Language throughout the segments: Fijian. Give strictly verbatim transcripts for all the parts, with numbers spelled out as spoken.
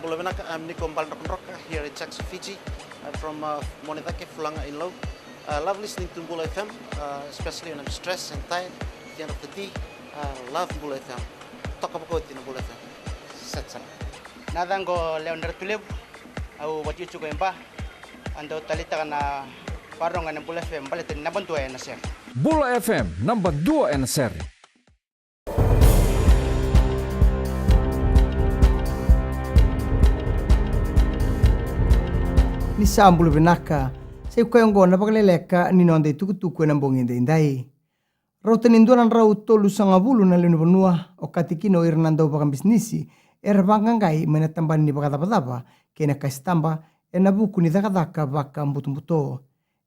Bula vinaka, I'm Niko Baledrokadroka here in Jackson, Fiji. I'm from uh, Monedake, Fulaga in Lau. Uh, love listening to Bula F M, uh, especially when I'm stressed and tired at the end of the day. Uh, love Bula F M. Toka vakaoti na Bula F M. Set sara. Na yacaqu o Lewa ni Ratulevu, au vakatikotiko e Ba. Au dau taleitaka na vakarorogo ena Bula F M baleta ni naba dua ena sere. Bula F M, naba dua ena sere. Ni sa bula vinaka. Sa i koya oqo na vakaleleka ni noda itukutuku ena bogi edaidai. Rauta ni dua na drau tolusagavulu na lewe ni vanua, okati kina o ira na dau vakabisinisi, era vaqaqai mai na tabana ni vakacavacava kei na kasitaba ena vuku ni cakacaka vakabutobuto.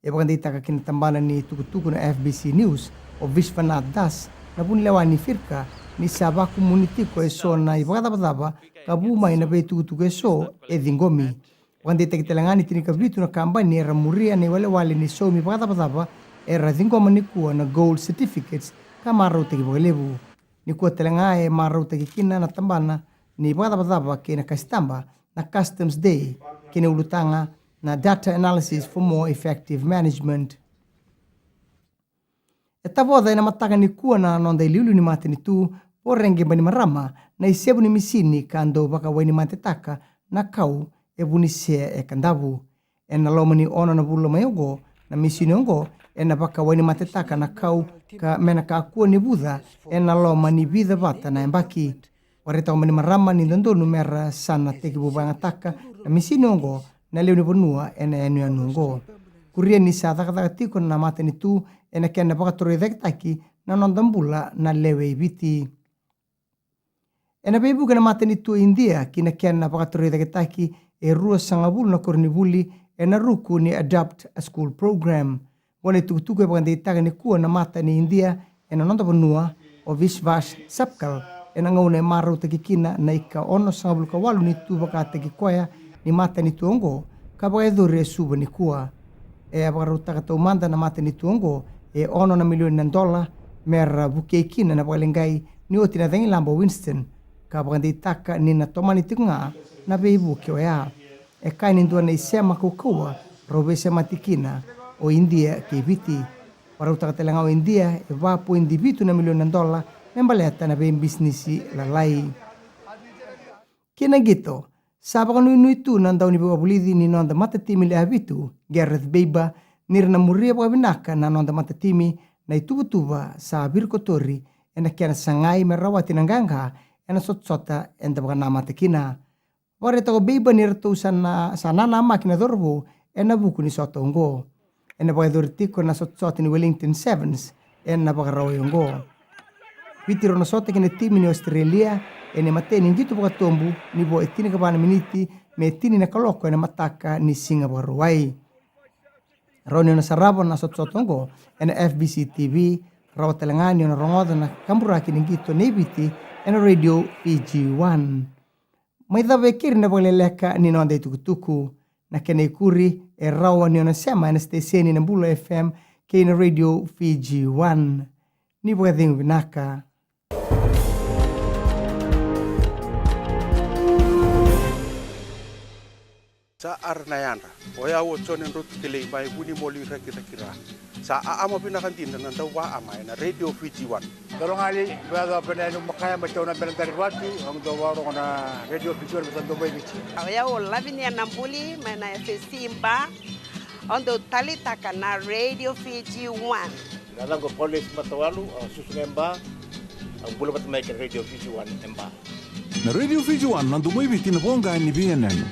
E vakadeitaka ki na tabana ni tukutuku na F B C News o Vishwanath Das, na vunilewa ni Firka, ni sa vakumuni tiko e so na ivakacavacava ka vu mai na veitukutuku e so e ciqomi. Vakadeitaki tale ga ni tinikavitu na kabani era muria na iwalewale ni saumi vakacavacava era ciqoma nikua na gold certificates ka marautaki vakalevu. Nikua tale ga e marautaki kina na tabana ni vakacavacava kei na kasitaba na Customs Day kei na ulutaga na Data Analysis for More Effective Management. E tavoca ena mataka nikua na noda iliuliu ni matanitu, Voreqe Bainimarama, na isevu ni misini ka dau vakawainimatetaka na kau e Vunisea e Kadavu. Ena loma ni ono na vula mai oqo, na misini oqo ena vakawainimatetaka na kau ka me na kakua ni vuca ena loma ni vica vata na yabaki. Vakaraitaka o Bainimarama ni dodonu mera sa na tekivu vakayagataka na misini oqo na lewe ni vanua ena yanuyanu oqo. Kuria ni sa cakacaka tiko na matanitu ena kena vakatorocaketaki na noda bula na lewe i Viti. Ena veivuke na matanitu o Idia ki na kena vakatorocaketaki e ruasagavulu na koronivuli ena ruku ni Adopt a School Program. Oqo na itukutuku e vakadeitaka nikua na mata ni Idia ena noda vanua, o Vishwas Sapkal, ena gauna e marautaki kina na ika onosagavulu ka walu ni tu vakataki koya ni matanitu oqo ka vakayacori e Suva nikua. E a vakarautaka taumada na matanitu oqo e ono na milioni na dola mera vukei kina na vakaleqai ni oti na cagilaba o Winston, ka vakadeitaka ni na tomani tiko ga na veivuke oya. E kaya ni dua na isema kaukauwa rau veisemati kina o Idia kei Viti. Vakarautaka tale ga o Idia e va poidi vitu na milioni na dola me baleta na veibisinisi lalai. Ki na qito, sa vakanuinui tu na daunivakavulici ni noda matatimi le Avitu, Gareth Baber, ni ra na muria vakavinaka na noda matatimi na ituvatuva sa virikotori ena kena sagai me rawati na qaqa ena sotasota eda vakanamata kina. Vakaraitaka o Baber ni ratou sa na, sa nanamaki na cauravou ena vuku ni sota oqo. Ena vakayacori tiko na sotasota ni Wellington Sevens ena Vakarauwai oqo. Viti rau na sota kei na timi ni Australia ena imatai ni qito vakatobu ni vo e tinikava na miniti me tini na kaloko ena mataka ni siga Vakarauwai. Rawa ni o na sarava na sotasota oqo ena F B C T V, rawa tale ga ni o na rogoca na kaburaki ni qito nei Viti ena Radio Fiji One. Mai cava e keri na vakaleleka ni noda itukutuku. Na kena ikuri e rawa ni o na sema ena siteseni na Bula F M kei na Radio Fiji One. Ni vakacegu vinaka. Sa ara na yadra. O yau o Jone Drotu Kelei mai Vunimoli Rakiraki ra. Sa aama vinaka dina na dauvaama ena Radio Fiji One. Dolo gali, vea dau pena enu makaya ma tau na bena dari vatu, au dau varogo na Radio Fiji One, sa dau mai Viti. O yau o Lavinia Nabuli mai na F S C Ba, au dau talitaka na Radio Fiji One. Na yacaqu o Paulesi Matawalu, au susu ga e Ba, au bula vata mai kei na Radio Fiji One e Ba. Na Radio Fiji One, na domo i Viti, na voqa ni veiyanuyanu.